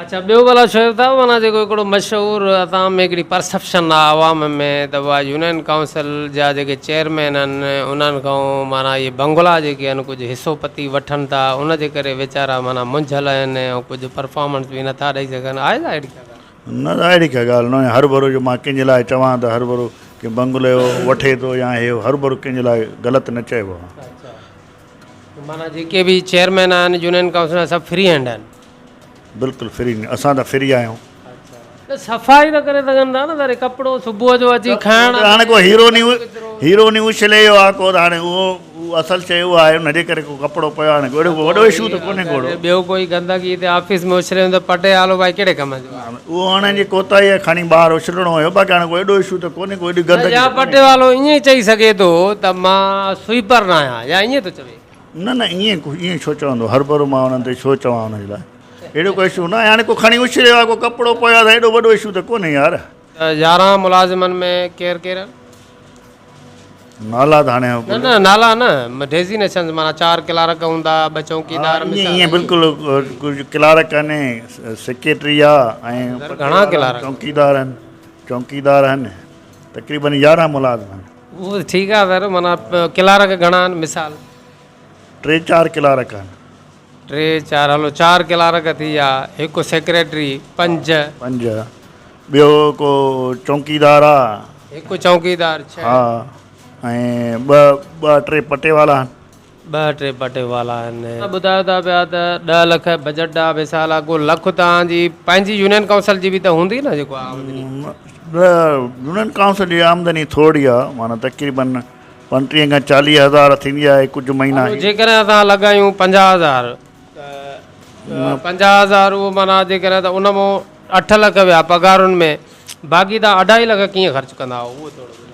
اڇا ٻيو ڀلا شعيب صاحب معنيٰ جيڪو هڪڙو مشهور اسان ۾ هڪڙي پرسپشن آ عوام ۾ ته اها يونين ڪائونسل جا جيڪي چيئرمين آهن انهن کان معنيٰ اهي بنگلا جيڪي آهن ڪجهه حصو پتي وٺن ٿا ان جي ڪري ويچارا معنيٰ منجهيل آهن ۽ ڪجهه پرفارمنس به نٿا ڏئي سگهن آهي ڇا اهڙي ڪا ڳالهه؟ نه نه اهڙي ڪا ڳالهه ناهي هرڀرو جو مان ڪنهن جي لاء چوان ته هرڀرو ڪي بنگلو وٺي ٿو يا هي هرڀرو ڪنهن جي لاء غلط نه چئبو آهي. اڇا معنيٰ جيڪي به چيئرمين آهن يونين ڪائونسل جا سڀ فري هينڊ آهن. بلڪل فري اسان ته فري آهيون. نه صفائي ته ڪري سگهن ٿا نه سر ڪپڙو صبح جو اچي کائڻ هاڻي ڪو هيرو ني هيرو ني اڇلي ويو آ ڪو ته هاڻي اهو اصل شيء اها آهي ان جي ڪري ڪو ڪپڙو پيو آهي اهڙو ڪو وڏو اشو ته ڪونهي ڪو اهڙو. ٻيو ڪوئي گندگي هتي آفيس ۾ اڇلي ويندو پٽيوالو ڀائي ڪهڙي ڪم جو آهي. اهو هاڻي جي ڪوتاهي آهي کڻي ٻاهر اڇلڻو هيو باقي هاڻي ڪو ايڏو اشو ته ڪونهي ڪو ايڏي گندگي يا پٽيوالو ائين چئي سگهي ٿو ته مان سوئيپر نه آهيان يا ائين ٿو چوي. نه نه ائين ائين ڇو چوندو هرڀرو مان انهن تي ڇو چوان ان جي لاء اهڙو ڪو اشو نه آهي هاڻي ڪو کڻي اڇليو آهي ڪو ڪپڙو پيو آهي ته ايڏو وڏو اشو ته ڪونهي يار. ته 11 ملازمن ۾ ڪير ڪير آهن؟ نالا ته هاڻي نه نه نالا نه ڊيزينيشنز معنيٰ چار ڪلارڪ هوندا ٻه چوڪيدار ائين ائين بلڪل ڪجهه ڪلارڪ آهن سيڪريٽري آهي ۽ گهڻا ڪلارڪ چوڪيدار آهن چوڪيدار آهن تقريبن 11 ملازم آهن. اهو ته ٺيڪ آهي سر معنيٰ ڪلارڪ گهڻا آهن مثال. ٽي چار ڪلارڪ آهن. ٽي چار هلو چار ڪلارڪ ٿي ويا هڪ سيڪريٽري پنج. پنج ٻيو ڪو چونڪيدار آ. هڪ چونڪيدار ڇهه. ها ۽ ٻه ٻه ٽي پٽيوالا آهن. ٻه ٽي پٽيوالا آهن. ٻڌايو ٿا پيا ته ڏهه لک بجيٽ آ مثال آ ڪو لک توهان جي پنهنجي يونين ڪائونسل جي به ته هوندي نه جيڪو آمدني. يونين ڪائونسل جي آمدني ٿورڙي آ معنيٰ تقريبن 35 کان 40 هزار ٿيندي آهي ڪجهه مهينا هي. جيڪڏهن اسان لڳايون 50 هزار ته 50 هزار اهو معنيٰ جيڪڏهن ته ان مون 8 لک ويا پگهارن ۾ باقي توهان اڍائي لک ڪيئن خرچ ڪندا آهيو اهو ٿورو ٻڌايو.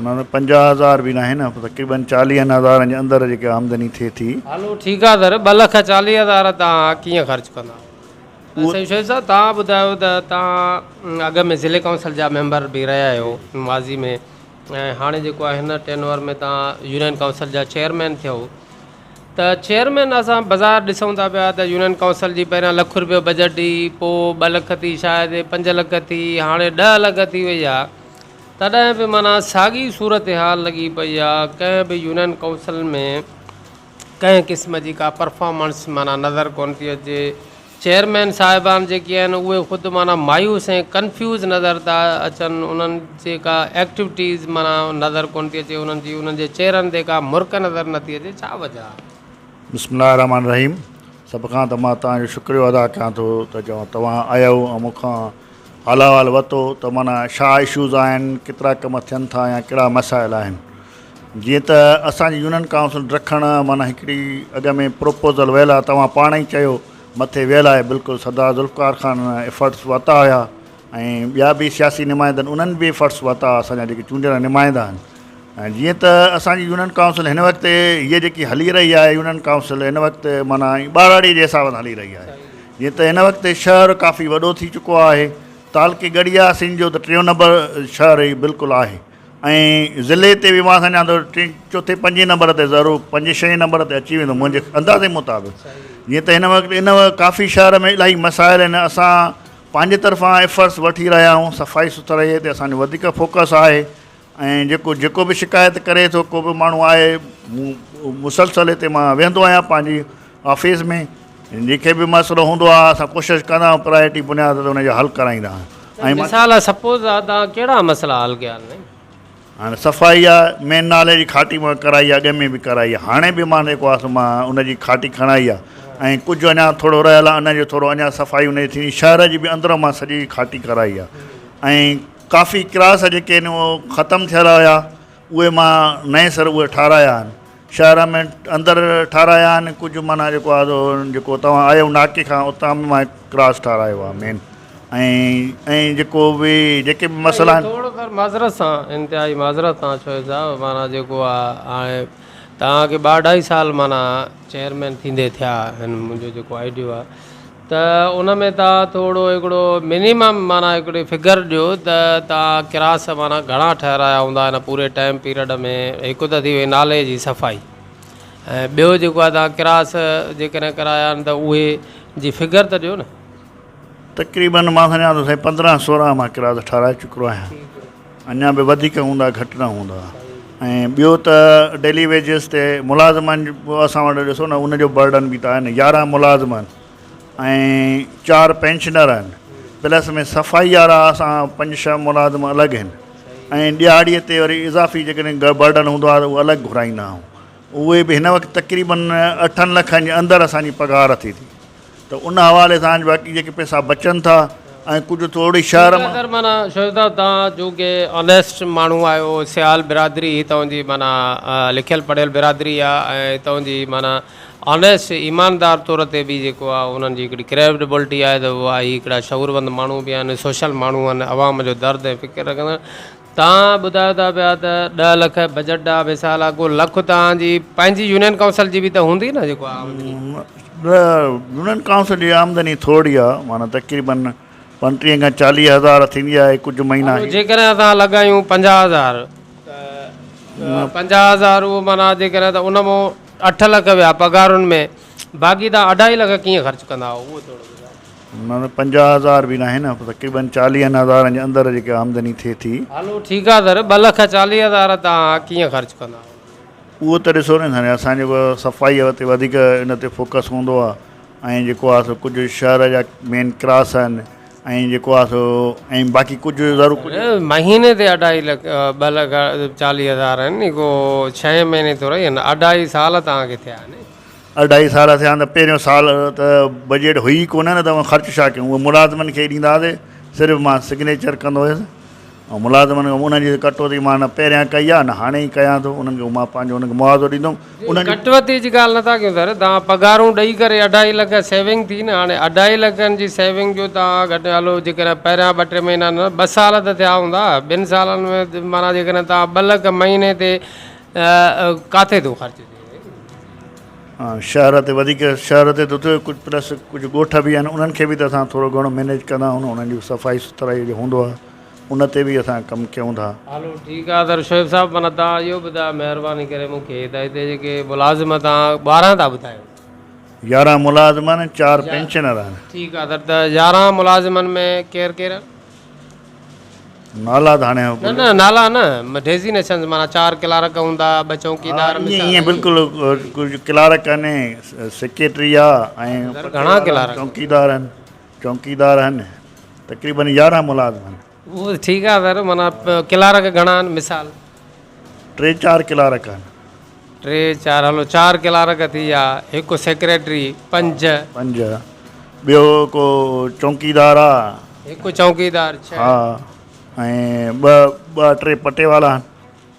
نه نه 50 هزار به ناهي نه تقريبن چاليهن هزارن جي اندر جيڪي آمدني ٿئي ٿي. هلو ٺيڪ آ سر 2 لک 40 هزار توهان ڪيئن خرچ ڪندا آهيو. سائين شعيب صاحب توهان ٻڌايو ته توهان اڳ ۾ ضلعي ڪائونسل جا ميمبر به رهيا آهيو ماضي ۾ ۽ هاڻي جيڪو آهي هن ٽينور ۾ توهان يونين ڪائونسل جا چيئرمين ٿيو ته چيئرمين اسان بظاهر ڏسون ٿا پيا ته يونين ڪائونسل جي پهريان لک روپيو بجيٽ هئي پوء 2 لک ٿي شايد 5 لک ٿي هاڻي 10 لک ٿي وئي آهي تڏهن به معنيٰ ساڳي صورتحال لڳي پئي آ، ڪنهن به يونين ڪائونسل ۾ ڪنهن قسم جي ڪا پرفارمنس معنيٰ نظر ڪونه ٿي اچي، چيئرمين صاحبان جيڪي آهن اهي خود معنيٰ مايوس ۽ ڪنفيوز نظر ٿا اچن، انهن جي ڪا ايڪٽيوٽيز معنيٰ نظر ڪونه ٿي اچي، انهن جي انهن جي چهرن تي ڪا مرڪ نظر نٿي اچي، ڇا وجه آ؟ بسم الله الرحمٰن الرحيم سڀ کان ته مان توهان جو شڪريو ادا ڪيان ٿو ته جو توهان آيو ۽ مون کان حال احوال ورتو ته معنيٰ ڇا اشوز آهن ڪيترا ڪم ٿين ٿا يا ڪهڙا مسائل آهن جيئن ته اسان جي يونين ڪائونسل ڊکڻ معنيٰ هڪڙي اڳ ۾ پروپوزل ويل آهي توهان پاڻ ئي چيو مٿي ويل آهي بلڪل سردار ذوالفقار خان افرٽس ورتا هيا ۽ ٻيا به سياسي نمائندن انهن به افرٽس ورتا اسان جا جيڪي چونڊيل نمائندا آهن ۽ جيئن ته اسان جي يونين ڪائونسل هن وقت هيء جيڪي هلي رهي آهي يونين ڪائونسل هن وقت معنيٰ ٻهراڙيء جي حساب سان هلي رهي آهي جيئن ته هن وقت شهر ڪافي وڏو ٿي چڪو آهي تعلقي ڳڙهي ياسين جو ته ٽيون نمبر شهر هي بلڪل آهي ۽ ضلعي تي به مان سمجهان ٿو ٽين چوٿين پنجين نمبر تي ضرور پنجين ڇهين نمبر تي اچي ويندو منهنجي اندازي مطابق جيئن ته هن وقت ان وقت ڪافي شهر ۾ الاهي مسائل آهن اسان پنهنجي طرفان افرٽس وٺي رهيا آهيون صفائي سٿرائي تي اسانجو وڌيڪ فوڪس آهي ۽ جيڪو جيڪو به شڪايت ڪري ٿو ڪو به ماڻهو آهي مون مسلسل هتي مان ويهندو آهيان پنهنجي آفيس ۾ جنهن کي به مسئلو هوندو آهي اسان ڪوشش ڪندا آهيون پرائرٽي بنياد تي ان جو حل ڪرائيندا آهيون ۽ مثال سپوز آ توهان ڪهڙا مسئلا حل ڪيا آهن هاڻي صفائي آ مين نالي جي کاٽي مان ڪرائي آ اڳ ۾ به ڪرائي آ هاڻي به مان جيڪو آ سو مان ان جي کاٽي کڻائي آ ۽ ڪجهه اڃا ٿورو رهيل آ ان جو ٿورو اڃا صفائي ان جي ٿيندي شهر جي به اندر مان سڄي کاٽي ڪرائي آ ۽ ڪافي ڪراس جيڪي آهن اهو ختم ٿيل هيا اهي مان نئين سر اهي ٺارايا آهن شهر ۾ اندر ٺارايا آهن ڪجهه معنيٰ جيڪو آهي سو جيڪو توهان آيو ناڪي کان اتان به مان ڪراس ٺارايو آهي مين ۽ ۽ جيڪو به جيڪي به مسئلا آهن. ٿورو سر معذرت سان انتهائي معذرت سان شعيب صاحب معنيٰ جيڪو آهي هاڻي توهان کي ٻه اڍائي سال معنيٰ چيئرمين ٿيندي ٿيا آهن منهنجو جيڪو آئيڊيو آهي ته ان ۾ توهان ٿورو هڪڙو منيمم معنيٰ هڪڙي فگر ڏيو ته توهان ڪراس معنيٰ گهڻا ٺهرايا هوندا ان پوري ٽائيم پيريڊ ۾ هڪ ته ٿي وئي نالي جي صفائي ۽ ٻيو جيڪو آهي توهان ڪراس جيڪڏهن ڪرايا آهن ته اهي جي فگر ته ڏيو نه. تقريبن مان سمجهان ٿو سائين 15 16 مان ڪراس ٺهرائي چڪو آهيان. اڃا به وڌيڪ هوندا گهٽ نه هوندا ۽ ٻيو ته ڊيلي ويجز تي ملازمن جو اسان وٽ ڏسو نه ان جو برڊن به ته آهي نه 11 ملازم آهن ۽ 4 پينشنر آهن پلس ۾ صفائي وارا اسان 5 6 ملازم الڳ آهن ۽ ڏهاڙيء تي وري اضافي جيڪڏهن برڊن هوندو آهي ته اهو الڳ گهرائيندا آهيون اهي به هن وقت تقريبن 8 لکن جي اندر اسان جي پگهار ٿئي ٿي ته ان حوالي سان باقي جيڪي پئسا بچن ٿا ۽ ڪجهه ٿوري شهر مان. سر معنيٰ شعيب صاحب توهان چونڪه آنيسٽ ماڻهو آهيو سيال برادري هتان جي معنيٰ لکيل پڙهيل برادري آهي ۽ هتان جي معنيٰ آنيسٽ ايماندار طور تي به جيڪو آهي انهن جي هڪڙي ڪريڊبلٽي آهي ته اها هي هڪڙا شعورمند ماڻهو به آهن سوشل ماڻهو آهن عوام جو درد ۽ فڪر رکندا توهان ٻڌايو ٿا پيا ته 10 لک بجيٽ آ مثال آ ڪو لک توهان جي پنهنجي يونين ڪائونسل جي به ته هوندي نه جيڪو آمدني. يونين ڪائونسل جي آمدني ٿوري آ معنيٰ تقريبن 35 کان 40 هزار ٿيندي آهي ڪجهه مهينا هي. جيڪڏهن اسان لڳايون 50 هزار ته 50 هزار اهو معنيٰ جيڪڏهن ته ان مون 8 لک ويا پگهارن ۾ باقي توهان اڍائي لک ڪيئن خرچ ڪندا آهيو اهو ٿورو ٻڌايو. نه نه 50 هزار به ناهي نه تقريبن چاليهن هزارن جي اندر جيڪي آمدني ٿئي ٿي. هلو ٺيڪ آ سر 2 لک 40 هزار توهان ڪيئن خرچ ڪندا آهيو. اهو ته ڏسو نه سائين اسان جو صفائي تي وڌيڪ ان تي فوڪس هوندو آ ۽ جيڪو آ سو ڪجهه شهر جا مين ڪراس آهن ۽ جيڪو آ سو ۽ باقي ڪجهه ضرور ڪجهه. مهيني تي اڍائي لک 2 لک 40 هزار آهن ڪو ڇهين مهيني ٿورئي آهن اڍائي سال توهان کي ٿيا آهن. اڍائي سال ٿيا آهن ته پهريون سال ته بجيٽ هئي ئي ڪونه نه ته خرچ ڇا ڪيون اهي ملازمن کي ئي ڏيندا هئاسي صرف مان سگنيچر ڪندو هيس ۽ ملازمن کي انهن جي ڪٽوتي مان نه پهريان ڪئي آهي نه هاڻي ئي ڪيان ٿو انهن کي مان پنهنجو انهن کي معاوضو ڏيندم انهن جي ڪٽوتي جي ڳالهه نٿا ڪيون سر توهان پگهارون ڏئي ڪري اڍائي لک سيونگ ٿي نه هاڻي اڍائي لکن جي سيونگ جو توهان گهٽ هلو جيڪڏهن پهريان ٻه ٽي مهينا نه ٻه سال ته ٿيا هوندا ٻن سالن ۾ معنيٰ جيڪڏهن توهان 2 لک مهيني تي ڪاٿي ٿو خرچ ٿئي؟ شهر تي وڌيڪ شهر تي ٿو ٿئي ڪجهه پلس ڪجهه ڳوٺ به آهن انهن کي به ته اسان ٿورو گهڻو مينيج ڪندا آهيون انهن جي صفائي سٿرائي جو هوندو آهي ان تي به اسان ڪم ڪيون ٿا. هلو ٺيڪ آهي سر شعيب صاحب معنيٰ توهان اهو ٻڌايو مهرباني ڪري مون کي ته هتي جيڪي ملازم توهان 12 ٿا ٻڌايو. 11 ملازم آهن 4 پينشنر آهن. ٺيڪ آهي سر ته 11 ملازمن ۾ ڪير ڪير آهن؟ نالا ته هاڻي نه نه نالا نه ڊيزينيشنز معنيٰ 4 ڪلارڪ هوندا 2 چوڪيدار مثال ائين بلڪل ڪجهه ڪلارڪ آهن سيڪريٽري آ ۽ گهڻا ڪلارڪ چوڪيدار آهن چوڪيدار آهن تقريبن 11 ملازم آهن. اهو ٺيڪ آ سر معنيٰ ڪلارڪ گهڻا آهن مثال. 3 4 ڪلارڪ آهن. 3 4 هلو 4 ڪلارڪ ٿي ويا هڪ سيڪريٽري 5. 5 ٻيو ڪو چونڪيدار آ. هڪ چونڪيدار 6. ها ۽ ٻه ٻه ٽي پٽيوالا آهن.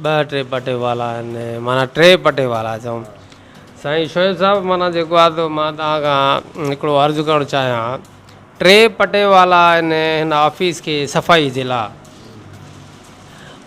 ٻه ٽي پٽيوالا آهن معنيٰ ٽي پٽيوالا چئون. سائين شعيب صاحب معنيٰ جيڪو آ سو مان توهان کان هڪڙو عرض ڪرڻ چاهيان ٽي پٽيوالا آهن هن آفيس کي صفائي جي لاء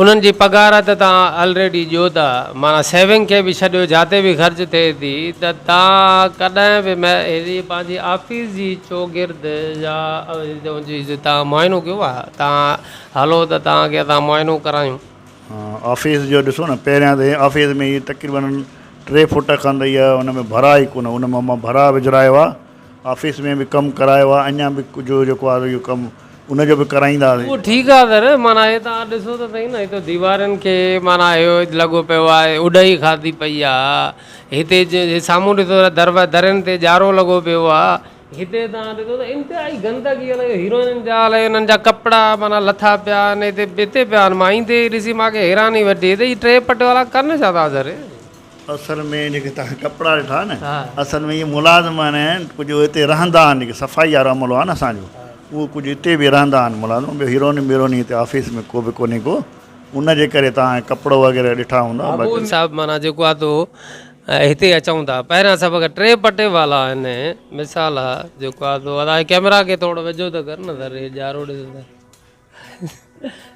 انهن جي پگهار ته توهان الريڊي ڏيو ٿا معنيٰ سيونگ کي به ڇڏيو جاتي به خرچ ٿئي ٿي ته توهان ڪڏهن به هي پنهنجي آفيس جي چوگرد يا توهان معائنو ڪيو آهي توهان هلو ته توهان کي اسان معائنو ڪرايون. آفيس جو ڏسو نه پهريان ته آفيس ۾ هي تقريبن 3 فوٽ کن ته اها ان ۾ ڀراء ئي ڪونه ان مان ڀراء وجهرايو آهي آفيس ۾ به ڪم ڪرايو آهي اڃا به ڪجهه جيڪو آهي اهو ڪم ان جو به ڪرائينداسين. اهو ٺيڪ آهي سر معنيٰ هي توهان ڏسو ته سهي نه هتي ديوارن کي معنيٰ اهو لڳو پيو آهي اڏهي کاڌي پئي آهي هتي جي سامهون ڏسو ته در درين تي ڄارو لڳو پيو آهي هتي توهان ڏسو ته انتهائي گندگي الائي هيروئنن جا الائي انهن جا ڪپڙا معنيٰ لٿا پيا آهن هتي هتي پيا آهن مان ايندي ئي ڏسي مان کي حيراني وٺي هتي هي ٽي پٽيوالا ڪن ڇا ٿا سر. اصل ۾ جيڪي توهان ڪپڙا ڏٺا نه اصل ۾ اهي ملازم آهن ڪجهه هتي رهندا آهن جيڪي صفائي وارو عملو آهي نه اسان جو اهو ڪجهه هتي به رهندا آهن ملازم ٻيو هيروني بيروني هتي آفيس ۾ ڪو به ڪونهي ڪو ان جي ڪري توهان ڪپڙو وغيره ڏٺا هوندا بابو صاحب معنيٰ جيڪو آهي تو هتي اچون ٿا پهريان سڀ کان ٽي پٽيوالا آهن مثال جيڪو آهي تو ادا ڪيمرا کي ٿورو ويجهو ته ڪر نه سر هي ڄارو ڏس ته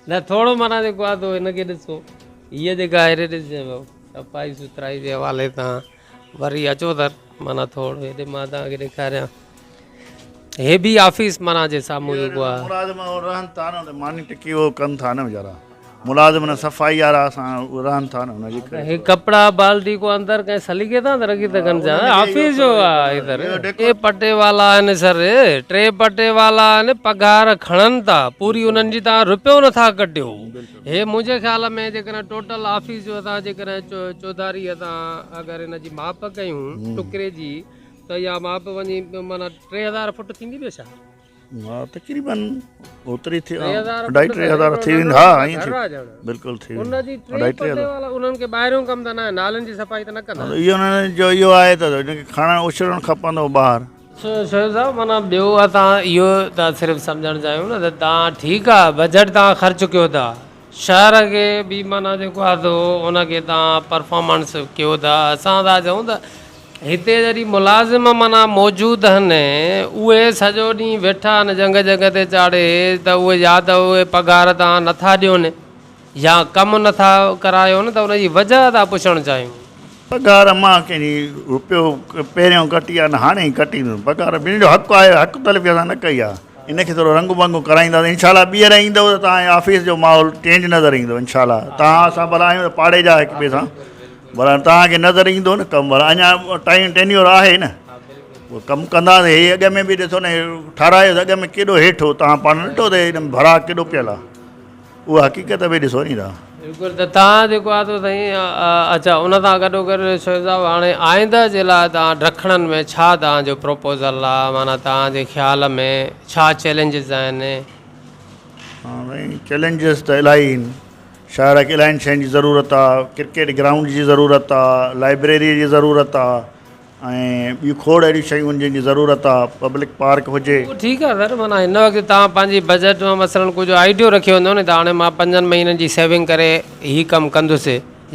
نه ٿورو معنيٰ جيڪو آهي تو هن کي ڏسو هيء جيڪا هيڏي ڏسجي پيو صفائي سٿرائي جي حوالي سان وري اچو ته معنيٰ ٿورو هيڏي مان توهان کي ڏيکاريان هي به آفيس معنيٰ جي سامهون جيڪو آهي ملازم رهن ٿا نه ماني ٽڪي اهو ڪن ٿا نه ويچارا. ملازم نه صفائي وارا اسان رهن ٿا نه ان جي ڪري. هي ڪپڙا بالٽي ڪو اندر ڪنهن سليقي تان ته رکي سگهن ٿا آفيس جو آ ادھر. ٽي پٽيوالا آهن سر ٽي پٽيوالا آهن پگهار کڻن ٿا پوري انهن جي تان روپيو نٿا ڪٽيو هي منهنجي خيال ۾ جيڪڏهن ٽوٽل آفيس جو اسان جيڪڏهن چوڌاري اسان اگر ان جي ماپ ڪيون ٽڪري جي ته اها ماپ وڃي معنيٰ 3000 فٽ ٿيندي ٻيو ڇا. ها تقريبن اوتري ٿي اڍائي 3000 ٿي ويندي ها ائين ٿي بلڪل ٿي ويندي اڍائي 3000 انهن کي ٻاهريون ڪم ته ناهي نالن جي صفائي ته نه ڪندا اهو انهن جو اهو آهي ته انهن کي کڻڻ اڇلڻ کپندو ٻاهر. شعيب صاحب معنيٰ ٻيو اسان اهو ٿا صرف سمجهڻ چاهيون نه ته تان ٺيڪ آ بجيٽ تان خرچ ڪيو ٿا شهر کي به معنيٰ جيڪو آ سو ان کي تان پرفارمنس ڪيو ٿا اسان ٿا چئون ته هتي جڏهن ملازم معنيٰ موجود هن، اهي سڄو ڏينهن ويٺا آهن جنگهه جنگهه تي چاڙهي ته اهي يا ته اهي پگهار توهان نه ٿا ڏيون يا ڪم نه ٿا ڪرايون ته ان جي وجهه ٿا پڇڻ چاهيون. پگهار مان ڪنهن جي روپيو پهريون ڪٽي آهي نه هاڻي ئي ڪٽيندس پگهار ٻنهي جو حق آهي حق تلفي اسان نه ڪئي آهي ان کي ٿورو رنگ بنگ ڪرائينداسين انشاء الله ٻيهر ايندو ته توهان جي آفيس جو ماحول چينج نظر ايندو انشاء الله توهان اسان ڀلا آهيون ته پاڙي جا هڪ ٻئي سان ڀلا توهان کي نظر ايندو نه ڪم ڀلا اڃا ٽائيم ٽينيور آهي نه پوء ڪم ڪنداسين هي اڳ ۾ به ڏسو نه ٺارايو اڳ ۾ ڪيڏو هيٺ هو توهان پاڻ ڏٺو ته هن ۾ ڀرا ڪيڏو پيل آهي اها حقيقت به ڏسو ني توهان. بلڪل ته توهان جيڪو آهي سو سائين اڇا ان سان گڏو گڏ شعيب صاحب هاڻي آئنده جي لاء توهان ڊکڻن ۾ ڇا توهان جو پروپوزل آهي معنيٰ توهان جي خيال ۾ ڇا چئلينجز آهن؟ ها سائين چئلينجز ته الاهي آهن شهر کي الاهين شين جي ضرورت آ ڪرڪيٽ گرائونڊ جي ضرورت آ لائبريري جي ضرورت آ ۽ ٻيون کوڙ اهڙيون شيون آهن جن جي ضرورت آ پبلڪ پارڪ هجي. اهو ٺيڪ آ سر معنيٰ هن وقت توهان پنهنجي بجيٽ مان مثلاً ڪجهه آئيڊيو رکيو هوندو نه ته هاڻي مان پنجن مهينن جي سيونگ ڪري هي ڪم ڪندس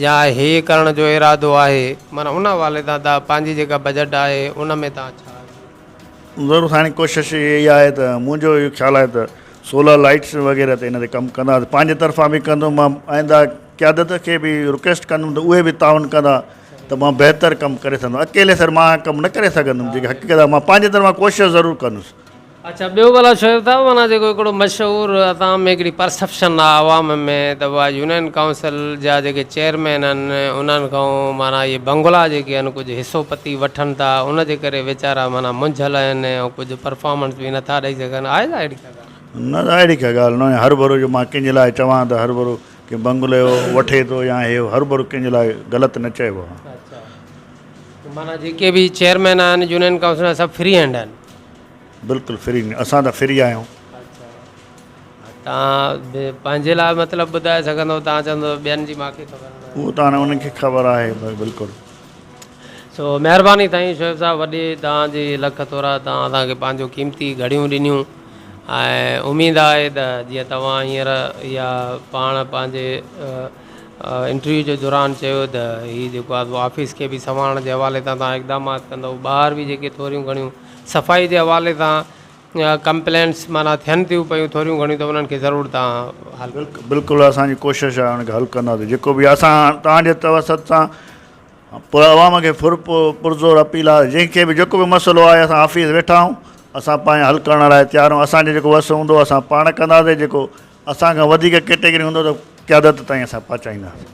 يا هي ڪرڻ جو ارادو آهي معنيٰ ان حوالي سان توهان پنهنجي جيڪا بجيٽ آهي ان ۾ توهان ڇا. ضرور سائين ڪوشش اها ئي آهي ته منهنجو اهو خيال آهي ته سولر لائٽس وغيره تي ان تي ڪم ڪنداسين پنهنجي طرفان به ڪندم مان آئنده قيادت کي به رڪويسٽ ڪندم ته اهي به تعاون ڪندا ته مان بهتر ڪم ڪري سگهندم اڪيلي سر مان ڪم نه ڪري سگهندم جيڪي حقيقت آهي مان پنهنجي طرفان ڪوشش ضرور ڪندس. اڇا ٻيو ڀلا شعيب صاحب معنيٰ جيڪو هڪڙو مشهور اسان ۾ هڪڙي پرسپشن آ عوام ۾ ته اها يونين ڪائونسل جا جيڪي چيئرمين آهن انهن کان معنيٰ اهي بنگلا جيڪي آهن ڪجهه حصو پتي وٺن ٿا ان جي ڪري ويچارا معنيٰ منجهيل آهن ۽ ڪجهه پرفارمنس به نٿا ڏئي سگهن آهي ڇا اهڙي ڪا ڳالهه؟ نه نه اهڙي ڪا ڳالهه نه آهي هرڀرو جو مان ڪنهن جي لاء چوان ته هرڀرو ڪي بنگلو وٺي ٿو يا هي هرڀرو ڪنهن جي لاء غلط نه چئبو آهي. اڇا معنيٰ جيڪي به چيئرمين آهن يونين ڪائونسل جا سڀ فري هينڊ آهن. بلڪل فري اسان ته فري آهيون. اڇا تان به پنهنجي لاء مطلب ٻڌائي سگهندو تان چوندو ٻين جي ماکي خبر نه اهو ته هاڻي انهن کي خبر آهي بلڪل. سو مهرباني سائين شعيب صاحب وڏي تان جي لک ٿورا تان اسان کي پنهنجو قيمتي گهڙيون ڏنيون ۽ اميد آهي ته جيئن توهان هينئر يا پاڻ پنهنجي انٽرويو جي دوران چيو ته هي جيڪو آهي آفيس کي به سنوارڻ جي حوالي سان تان اقدامات ڪندو ٻاهر به جيڪي ٿوريون گهڻيون صفائي جي حوالي سان ڪمپلينٽس معنيٰ ٿين ٿيون پيون ٿوريون گهڻيون ته انهن کي ضرور توهان حل ڪندا. بلڪل اسان جي ڪوشش آهي ان کي حل ڪنداسين جيڪو به اسان توهان جي توسط سان عوام کي پرزور اپيل آهي جنهن کي به جيڪو به مسئلو آهي اسان آفيس ويٺا آهيون اسان پاڻ حل ڪرڻ لاء تيار آهيون اسان جو جيڪو وس هوندو اسان پاڻ ڪنداسين جيڪو اسان کان وڌيڪ ڪيٽيگري هوندو ته قيادت تائين اسان پهچائينداسين.